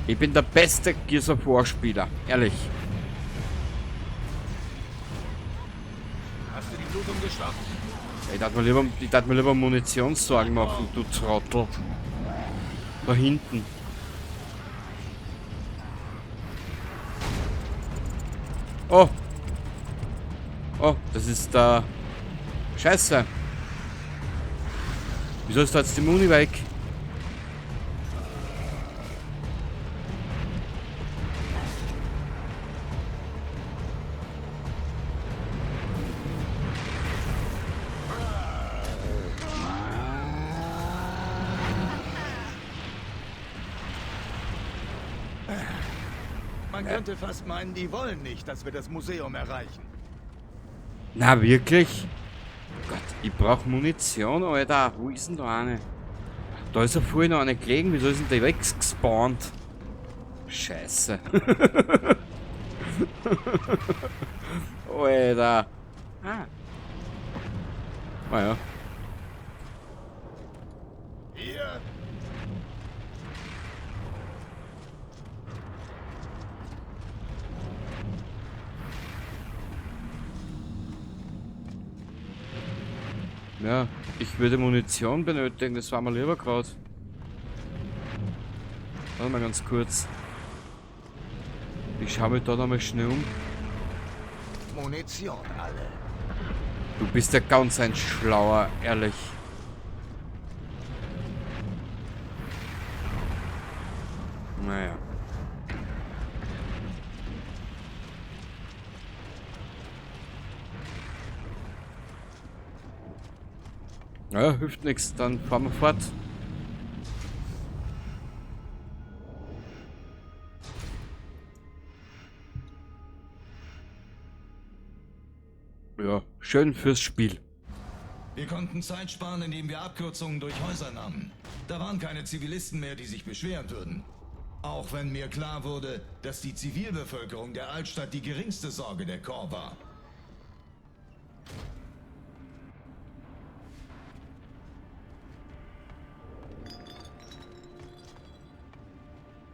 Ich bin der beste Gears of War Spieler. Ehrlich. Hast du die Blutung gestoppt? Ich darf mir lieber Munitionssorgen machen, du Trottel. Da hinten. Oh. Oh, das ist der... Scheiße. Wieso ist da jetzt die Muni weg? Man könnte fast meinen, die wollen nicht, dass wir das Museum erreichen. Na, wirklich? Gott, ich brauch Munition, Alter. Wo ist denn da eine? Da ist ja vorhin noch eine gelegen. Wieso ist denn die weggespawnt? Scheiße. Alter. Ah. Naja. Hier! Ja, ich würde Munition benötigen, das war mir lieber gerade. Warte mal ganz kurz. Ich schaue mich da nochmal schnell um. Munition alle. Du bist ja ganz ein Schlauer, ehrlich. Naja. Naja, hilft nichts, dann fahren wir fort. Ja, schön fürs Spiel. Wir konnten Zeit sparen, indem wir Abkürzungen durch Häuser nahmen. Da waren keine Zivilisten mehr, die sich beschweren würden. Auch wenn mir klar wurde, dass die Zivilbevölkerung der Altstadt die geringste Sorge der Korps war.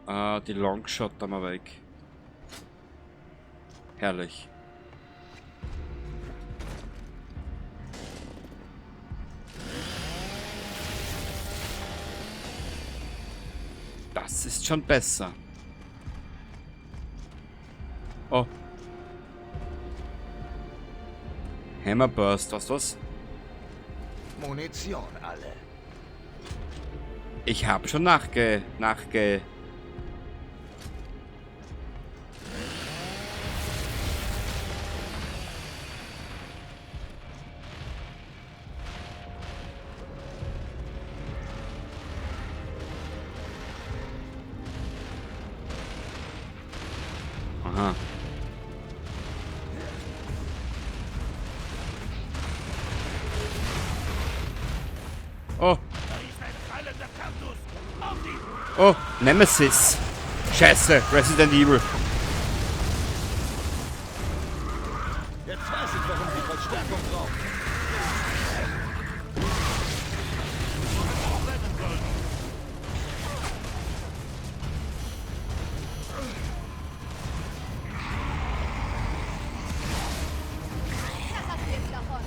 Ah, die Longshot da mal weg. Herrlich. Das ist schon besser. Oh. Hammerburst, was das? Munition alle. Ich hab schon nachge. Aha. Oh. Oh, Nemesis. Scheiße, Resident Evil. Jetzt weiß ich, warum sie Verstärkung brauchen. Das hast du jetzt davon.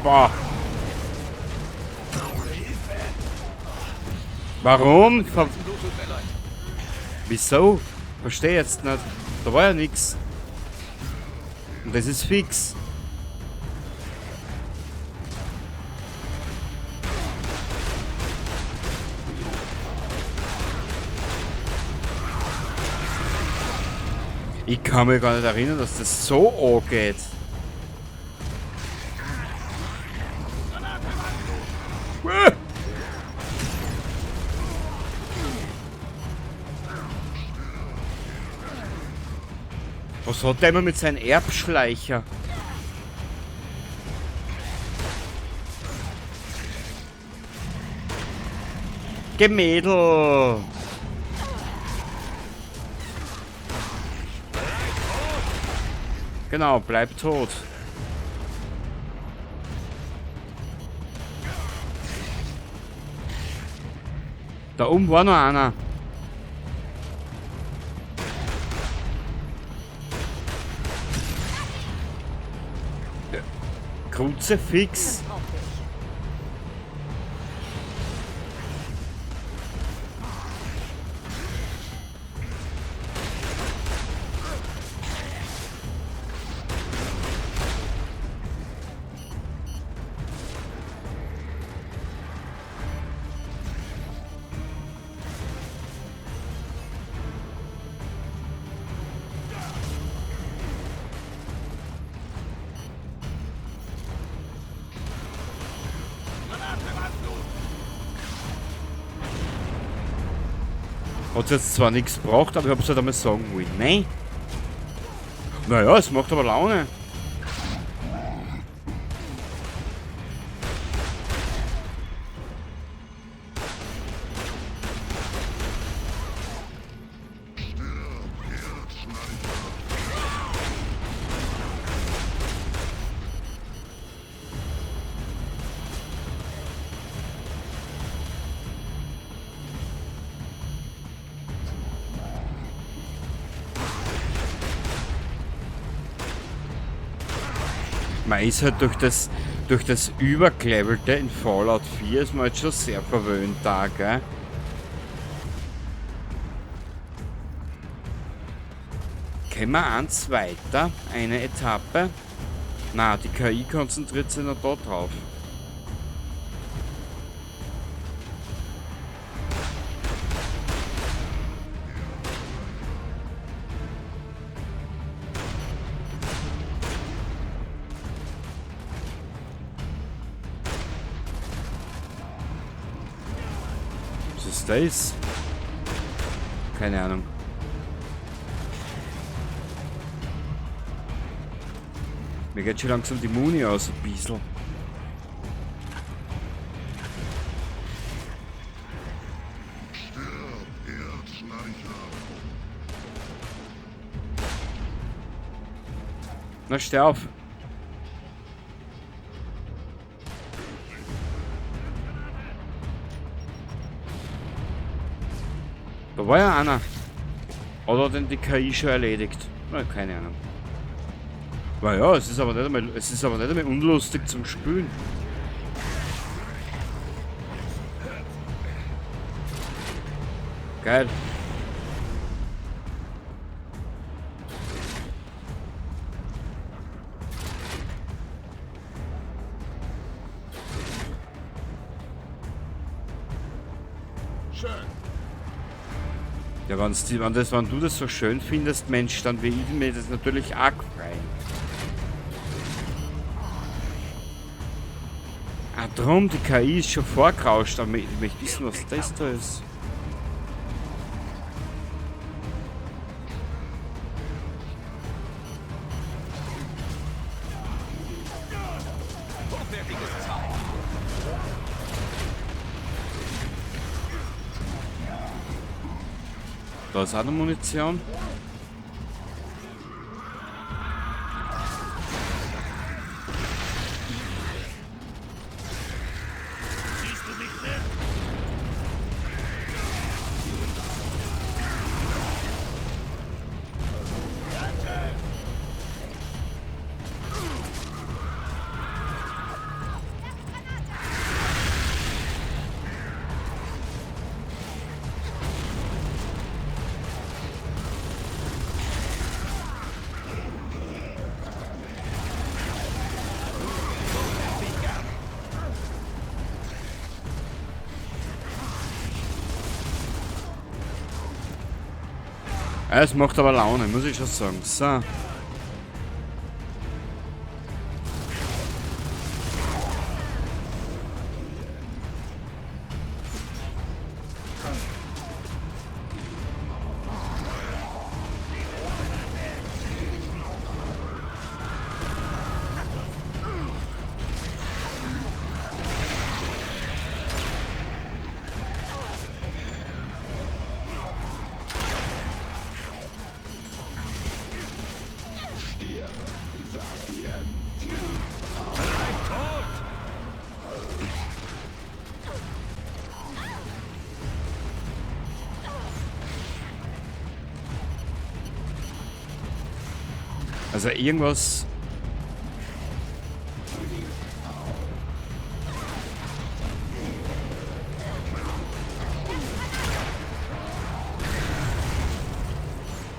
Boah. Warum? Wieso? Verstehe jetzt nicht. Da war ja nix. Und das ist fix. Ich kann mich gar nicht erinnern, dass das so angeht. Was hat der immer mit seinem Erbschleicher? Gemädel! Genau, bleib tot. Da oben war noch einer. Kruzifix. Hat jetzt zwar nichts gebracht, aber ich hab's halt einmal sagen wollen. Nein. Naja, es macht aber Laune. Man ist halt durch das Übergelevelte in Fallout 4 ist man jetzt schon sehr verwöhnt da, gell? Können wir eins weiter? Eine Etappe? Na, die KI konzentriert sich noch da drauf. Was ist das? Keine Ahnung. Mir geht schon langsam die Muni aus, ein bisschen. Na, steh auf. Da war ja einer. Oder hat denn die KI schon erledigt? Na, keine Ahnung. Na ja, es ist aber nicht einmal, es ist aber nicht einmal unlustig zum Spülen. Geil. Schön. Ja, wenn du das so schön findest, Mensch, dann will ich mir das natürlich auch freuen. Ah, drum, die KI ist schon vorgerauscht, aber ich möchte wissen, was das da ist. Da ist auch noch Munition. Siehst du nicht mehr? Es macht aber Laune, muss ich schon sagen. So. Also irgendwas...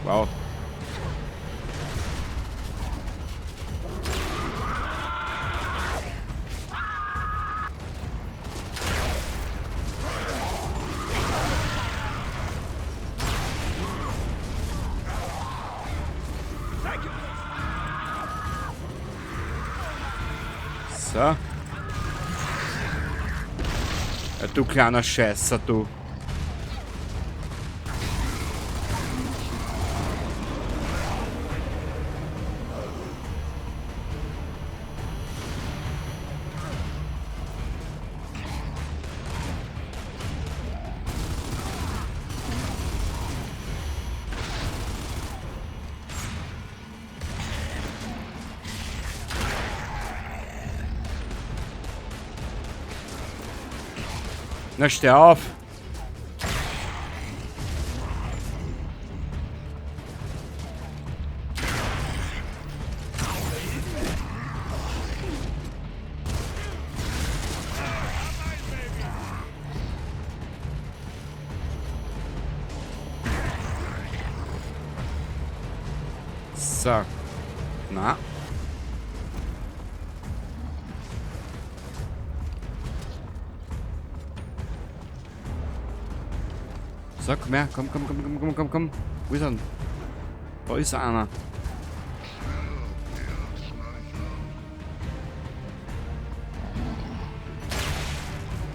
Wow. So. Ja, du kleiner Scheißer, du. Na, steh auf! So. Na. So, komm her, komm, komm, komm, komm, komm, komm, komm. Wo ist er denn? Da ist einer.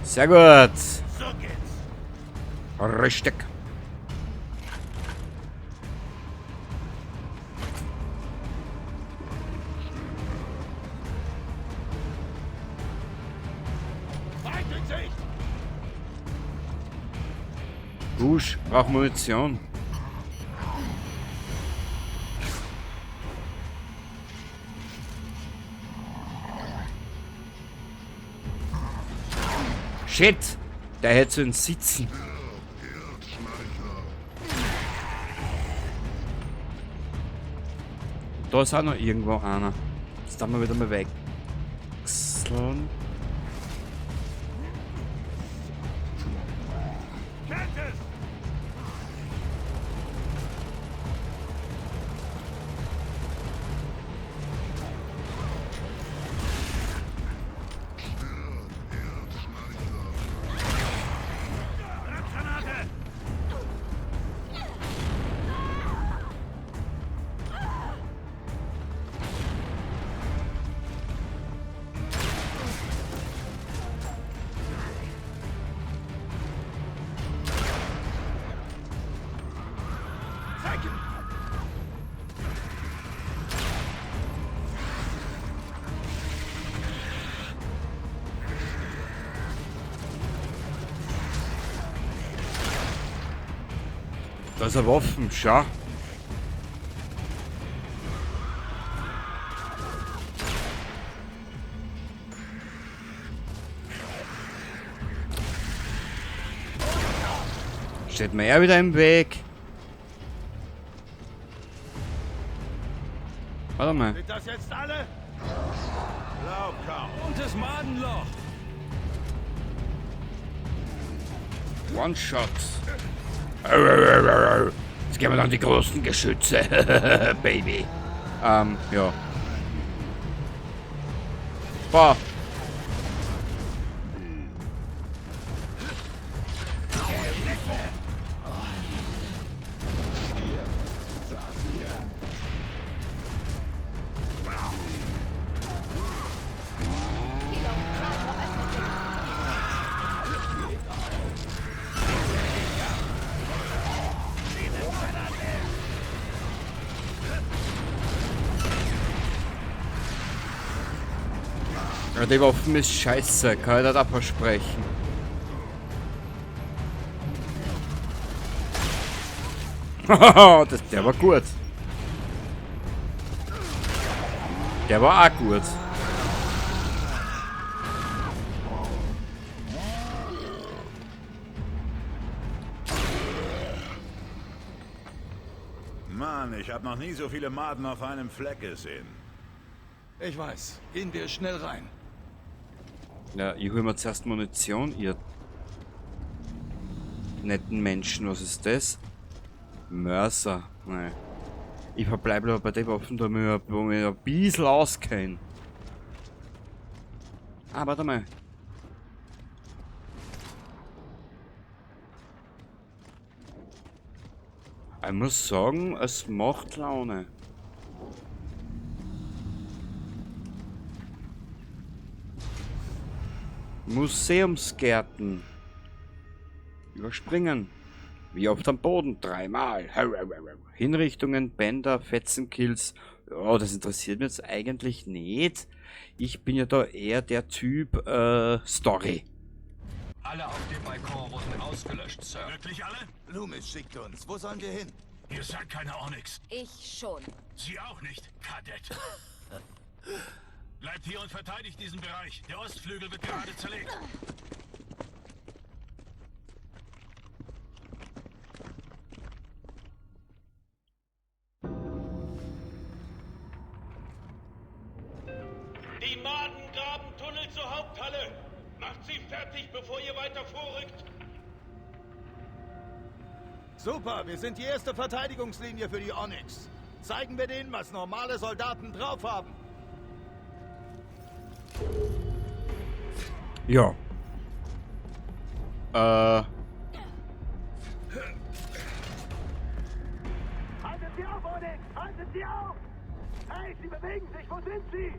Sehr gut. So geht's. Richtig. Gusch, braucht Munition. Shit! Der hätte so einen Sitzen. Da ist auch noch irgendwo einer. Jetzt darf man wieder mal wechseln. Da ist eine Waffe, schau. Steht mir er wieder im Weg. Warte mal. Sind das jetzt alle? Glaub kaum. Und das Madenloch. One Shot. Jetzt gehen wir dann die großen Geschütze. Baby. Ja. Boah. Ja, die Waffen ist scheiße, kann ich dir da versprechen. Haha, der war gut. Der war auch gut. Mann, ich habe noch nie so viele Maden auf einem Fleck gesehen. Ich weiß. Gehen wir schnell rein. Ja, ich hol mir zuerst Munition, ihr netten Menschen. Was ist das? Mörser. Nein. Ich verbleibe aber bei den Waffen, da wo ich ein bisschen auskenne. Ah, warte mal. Ich muss sagen, es macht Laune. Museumsgärten. Überspringen. Wie oft am Boden? 3-mal. Hinrichtungen, Bänder, Fetzenkills. Ja, das interessiert mich jetzt eigentlich nicht. Ich bin ja da eher der Typ Story. Alle auf dem Balkon wurden ausgelöscht, Sir. Wirklich alle? Loomis schickt uns. Wo sollen wir hin? Ihr seid keine Onyx. Ich schon. Sie auch nicht, Kadett. Bleibt hier und verteidigt diesen Bereich. Der Ostflügel wird gerade zerlegt. Die Maden graben Tunnel zur Haupthalle. Macht sie fertig, bevor ihr weiter vorrückt. Super, wir sind die erste Verteidigungslinie für die Onyx. Zeigen wir denen, was normale Soldaten drauf haben. Ja. Haltet sie auf, Onyx! Haltet sie auf! Hey, sie bewegen sich! Wo sind sie?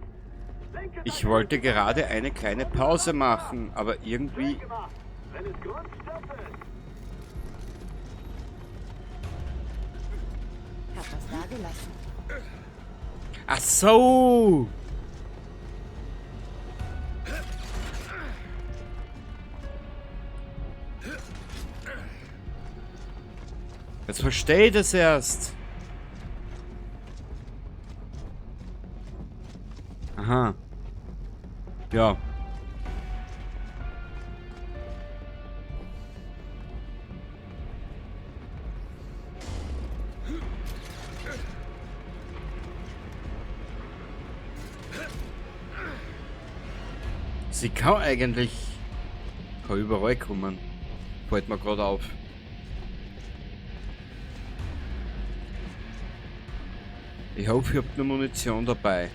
Linke Ich wollte gerade eine kleine Pause machen, aber irgendwie... Wenn es grünt, stoppt es! Hab was da gelassen. Ach so! Jetzt verstehe ich das erst. Aha. Ja. Sie kann eigentlich kann überall kommen. Fällt mir gerade auf. Ich hoffe, ich hab nur Munition dabei.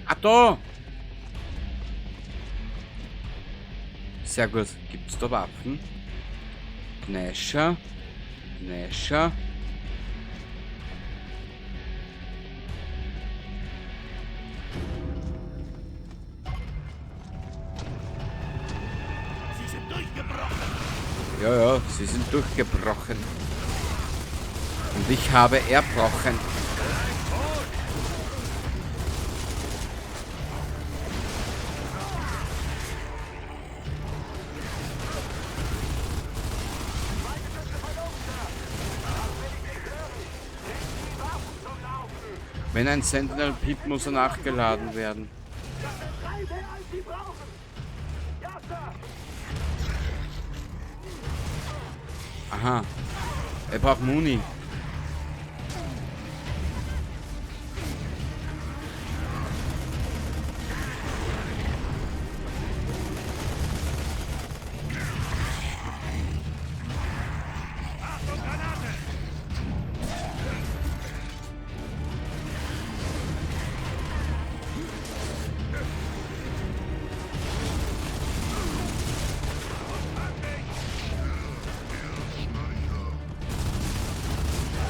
Ah, da! Sehr gut. Gibt's da Waffen? Gnäscher. Gnäscher. Sie sind durchgebrochen. Ja, ja, sie sind durchgebrochen. Und ich habe erbrochen. Wenn ein Sentinel piept, muss er nachgeladen werden. Aha. Er braucht Muni.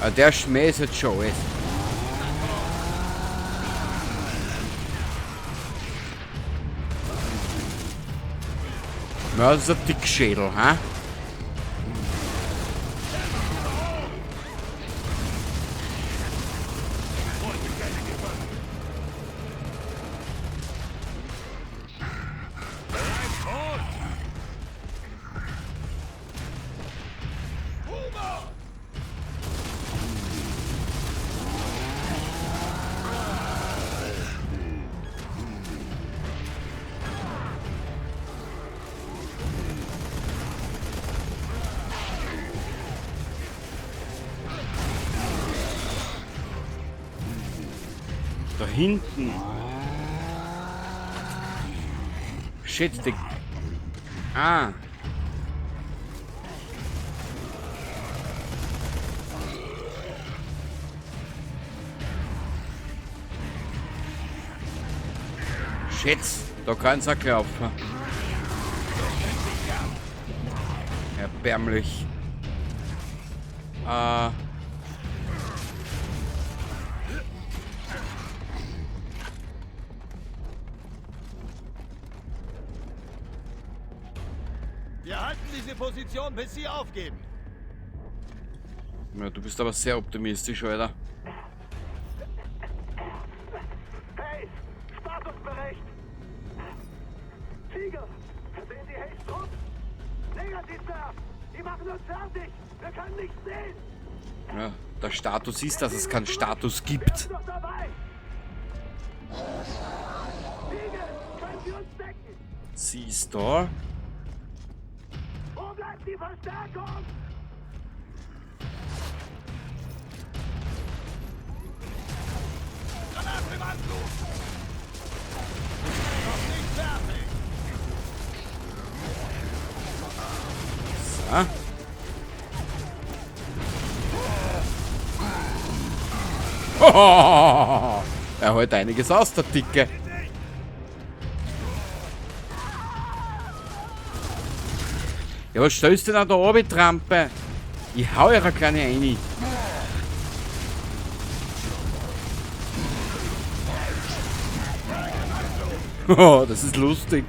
Ah, der Schmäh ist jetzt schon alles. Ja, das ist ein Dickschädel, ha? Da hinten. Shit, die... Ah. Shit, da kann es auch laufen. Erbärmlich. Wir halten diese Position, bis sie aufgeben. Ja, du bist aber sehr optimistisch, Alter. Hey, Statusbericht! Siegel, sehen Sie Hayes Trupp? Negativ, Sir! Die machen uns fertig! Wir können nichts sehen! Ja, der Status ist, dass es keinen Status gibt. Wir sind doch dabei! Siegel, können Sie uns decken? Sie ist da. Wo bleibt die Verstärkung? Granaten im Anflug! Noch nicht fertig! So. Oh, er holt einiges aus, der Dicke. Ja, was stellst du denn an der oben, Trampe? Ich hau ihrer kleine rein. Oh, das ist lustig.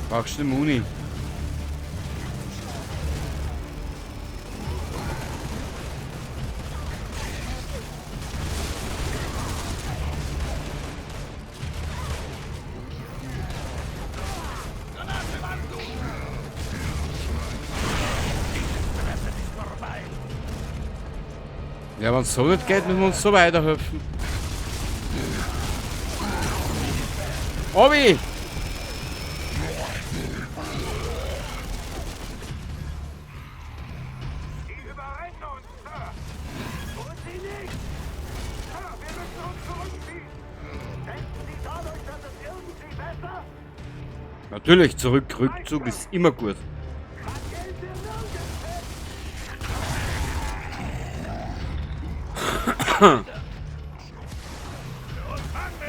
Brauchst du eine Muni? Ja, wenn's so nicht geht, müssen wir uns so weiterhelfen. Obi! Die überrennen uns, Sir! Und sie nicht! Sir, wir müssen uns zurückziehen! Denken Sie, dadurch wird es irgendwie besser? Natürlich, zurück, Rückzug ist immer gut. Dann gehen wir nirgends hin!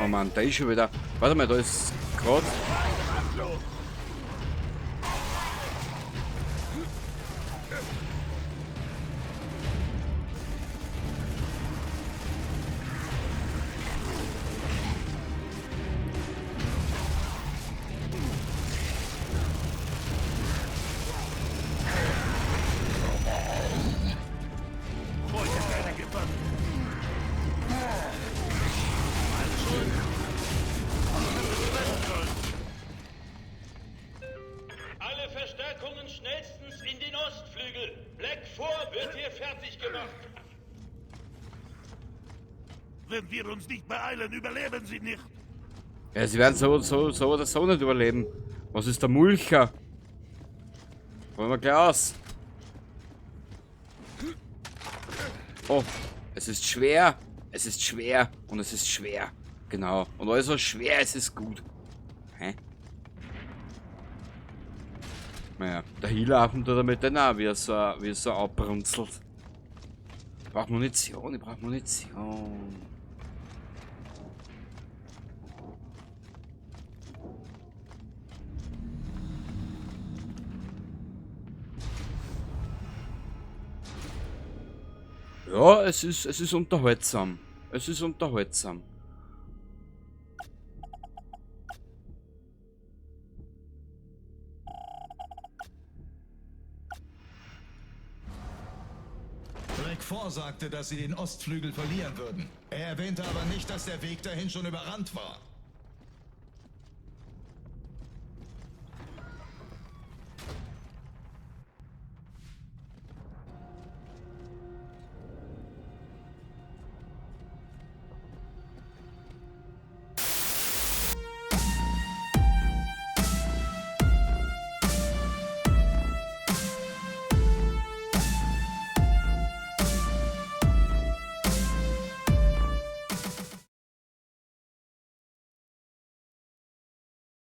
Oh Mann, da ist schon wieder. Warte mal, da ist grad. Alle Verstärkungen schnellstens in den Ostflügel. Black 4 wird hier fertig gemacht. Wenn wir uns nicht beeilen, überleben sie nicht. Ja, sie werden so oder so nicht überleben. Was ist der Mulcher? Wollen wir gleich aus. Oh, es ist schwer. Es ist schwer und es ist schwer. Genau. Und alles was schwer ist, ist gut. Hä? Naja, der Healer-Affen tut damit dann auch, wie er so abrunzelt. Ich brauch Munition, ich brauch Munition. Ja, es ist unterhaltsam. Es ist unterhaltsam. Black 4 sagte, dass sie den Ostflügel verlieren würden. Er erwähnte aber nicht, dass der Weg dahin schon überrannt war.